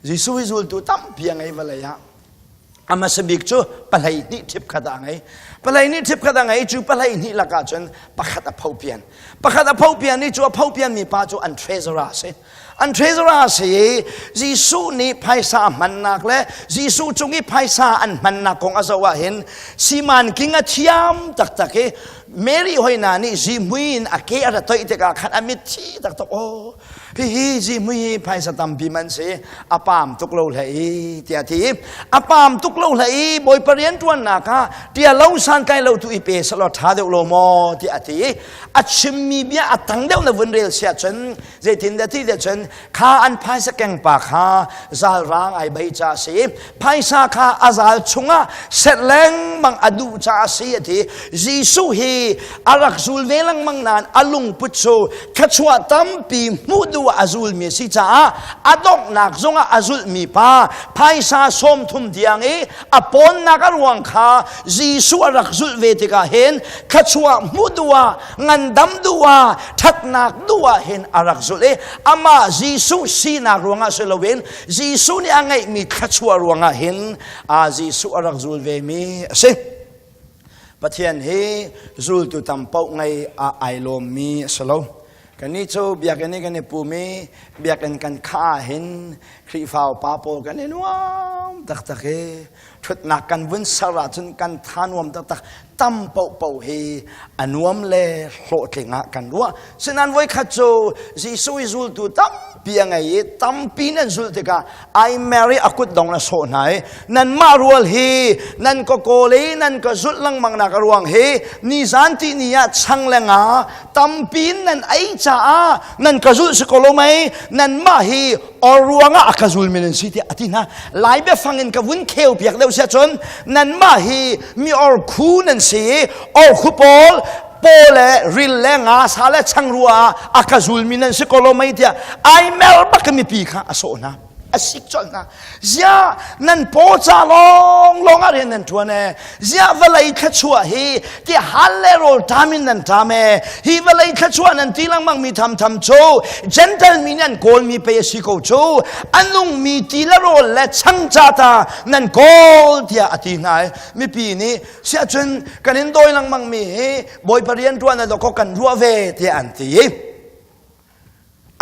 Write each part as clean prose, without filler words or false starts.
Jesuh hi zultu tampi a ngei vawlei ah. A hmasa bik cu pahlei hnih ṭhip khat ah a ngei. Pahlei hnih ṭhip khat a ngei cu pahlei hnih lakah cun pakhat a phopian. Pakhat a phopian i cu a phopian mi pa cu an treasurer a si. An treasurer a si i Jesuh nih phaisa a hmannak le Jesuh cung i phaisa an hmannak kong a zoh ah hin siman king a thiam taktak i Mary hoina nih zihmui in a ke a ra toih tikah khan a mitthi taktak aw hihi zihmui hi phaisa tampi man si a paam tuk lo hlei i tiah ti a paam tuk lo hlei i bawipa rian ṭuannak ah tia lo santlai lo tu i pe selaw ṭha deuh lo maw tiah a ti a chimmi bia a tang deuh na vun rel siah cun zeitin dah ti dah cun kha an phaisa keng pa kha zalrang ai bei ca a si phaisa kha a zal chungah set lengmang a duh caah a si a ti Jesuh hi a rak zul ve lengmang nain a lungput cu thluachuah tampi hmuh duh ah a zulmi a si caah a donghnak zongah a zulhmi pa phaisa 30 tiang i a pawnnak a ruang kha Jesuh a rak zulh ve tikah hin thluachuah hmuh duh ah ngandam duh ah ṭhatnak duh ah hin a rak zulh i amah Jesuh sinak ruangah si loin Jesuh nih a ngeihmi thluachuah ruangah hin a Jesuh a rak zul vemi a si. Pathian hi zultu tam paoh ngei a ai lawmmi a si lo. Kannih cu biakinn i kan i pum i biakinn kan khah ah hin Khrihfa upa pawl kan i nuam taktak i ṭhutnak kan vun ser ahcun kan tha nuam taktak tam paohpaoh hi a nuam le hlawhtling ah kan ruah. Sinain voikhat cu Jesuh i zultu tampi a ngei i tampi nan zulh tikah ai Mary a kut dong na sawh hna i nanmah rual hi nan ka kawl i nan ka zulh lengmang nak a ruang hi nizan ti ni ah chang le nga tampi in nan ei caah nan ka zulh si ko lo mei nanmah hi or ruangah a ka zulmi nan si tiah a ti hna lai biafang in ka vun kheu piak deuh sia cun nanmah hi mi or khu nan si i or khu pawl paw le ril le nga sa le changrua ah a ka zulmi nan si ko lo mei tiah ai mer bak mipi kha a sawh hna a sik colh hna ziah nan paw ca lawng lawng ah rian nan ṭuan e ziah vawlei thluachuah hi ti hal le rawl ṭam in nan ṭam e hi vawlei thluachuah nan ti lengmang mi tham tham cu gentle mi nih an kawlmi pei a si ko cu a nungmi ti le rawl le chang ca ta nan kawl tiah a ti hna i mipi nih siahcun kan in dawi lengmang mi hi bawipa rian ṭuan a dawkaw kan ruah ve tiah an ti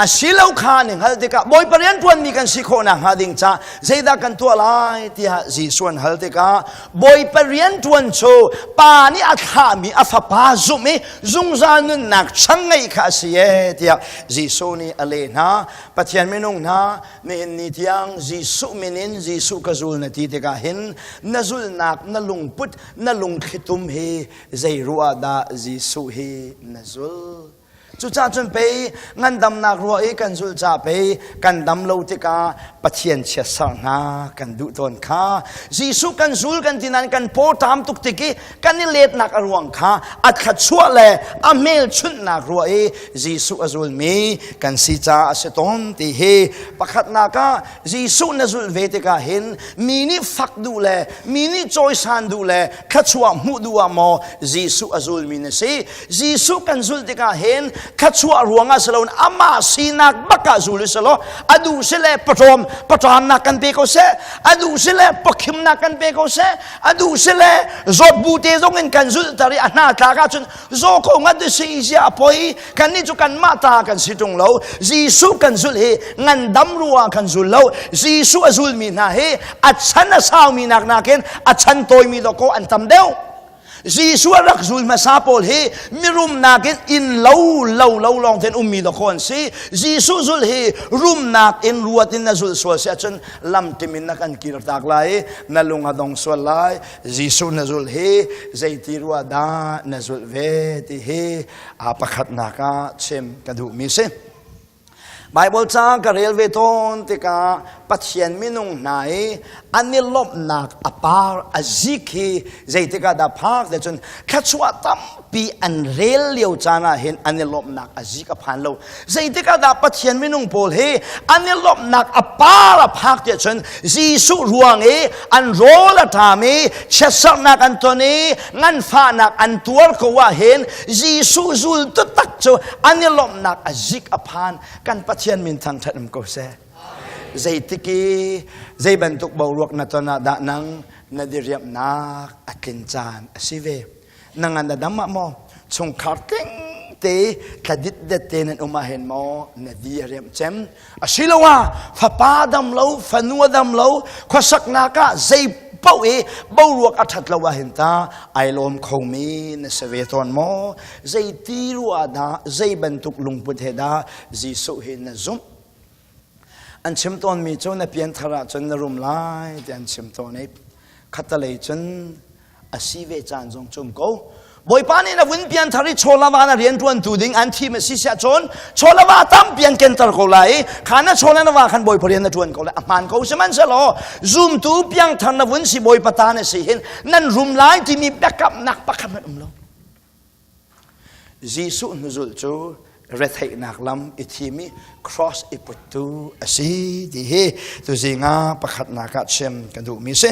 a si lo kha an i hngalh tikah bawipa rian ṭuanmi kan si khawh nakhnga ding ca zeidah kan tuah lai tiah Jesuh an hal tikah bawipa rian ṭuan cu pa nih a thlahmi a fapa zumh i zungzal nunnak chang ngeih kha a si e tiah Jesuh nih a leh hna Pathian minung hna nihin ni tiang Jesuh min in Jesuh ka zul na ti tikah hin na zulhnak na lungput na lungthlitum hi zei ruah dah Jesuh hi na zul Cucaah cun pei ngandamnak ruah i kan zulh ca pei kan dam lo tikah Pathian chiatserh hna kan duh tawn kha Jesuh kan zul kan ti nain kan paw ṭam tuk tik i kan i letnak a ruang kha a thluachuah le a hmelchunhnak ruah i Jesuh a zulmi kan si caah a si tawn ti hi pakhatnak ah Jesuh na zulh ve tikah hin mi nih fak duh le mi nih cawisan duh le thluachuah hmuh duh ah maw Jesuh a zulmi na si Jesuh kan zulh tikah hin thluachuah ruangah si loin amah sinak bak ah zul si law a duh si le paṭawm paṭamnak kan pe ko seh a duh si le pakhimnak kan pe ko seh a duh si le zawt bu te zong in kan zulh tar i a hna tlak ahcun zaw ko ngat si zia a poi kannih cu kanmah ta kan si ṭung lo Jesuh kan zulh hi ngandam ruah kan zul lo Jesuh a zulmi hna hi a chan a saumi nak nakin a chan tawimi dawkaw an tam deuh Jesuh a rak zul hmasa pawl hi mirum nakin inn lo lo lo lawng ten ummi dawkaw an si Jesuh zulh hi rumnak in ruat in na zulh sual si ahcun lamtim in na kan kirtak lai na lung a dong sual lai Jesuh na zulh hi zeiti rua dah na zulh ve ti hi a pakhatnak ah chim ka duhmi si. Bible ca ka rel ve tawn tikah Pathian minung hna i an i lawmhnak a par a zik hi zeitikah dah phak te cun thluachuah tampi an rel lio caan ah hin an i lawmhnak a zik a phan lo Zeitik ah dah Pathian minung pawl hi an i lawmhnak a par a phak tiah cun Jesuh ruang i an rawl a ṭam i chiatserhnak an ton i nganfahnak an tuar ko ah hin Jesuh zul taktak cu an i lawmhnak a zik a phan kan Pathian min thangṭhat um ko seh. Zeitik i zei bantuk boruak na ton ah dah nang na diriamhnak a tlin caan a si ve? Na ngan a dam ah maw? Chungkhar tling te thladit det te nan um ah hin maw na di a riamh cem? Asiloah fapa dam lo, fanu a dam lo, khuasaknak ah zei paoh i boruak a ṭhat lo ah hin ta ai lawm khomi na si ve tawn maw? Zeiti ruah dah, zei bantuk lungput he dah Jesuh hi na zumh? An chim tawnmi cu na pianthar ahcun na rum lai ti an chim tawn i khattalei cun a si ve caan zong cu um ko. Bawipa nih na vun pianthar i chawlava na rian ṭuantu ding an thim a si siah cun chawlava tampi an kenter ko lai i kha na chawla na va khan Bawipa rian na ṭuan ko lai a hmaan ko sihmanhsehlaw zumtu piangthar na vun si Bawipa ta na si hin nan rum lai timi biakamnak pakhat hmanh um lo. Jesuh hnuzulh cu retheihnak lam i thim i cross i puttu a si ti hi tuzing ah pakhatnak ah chim kan duhmi si.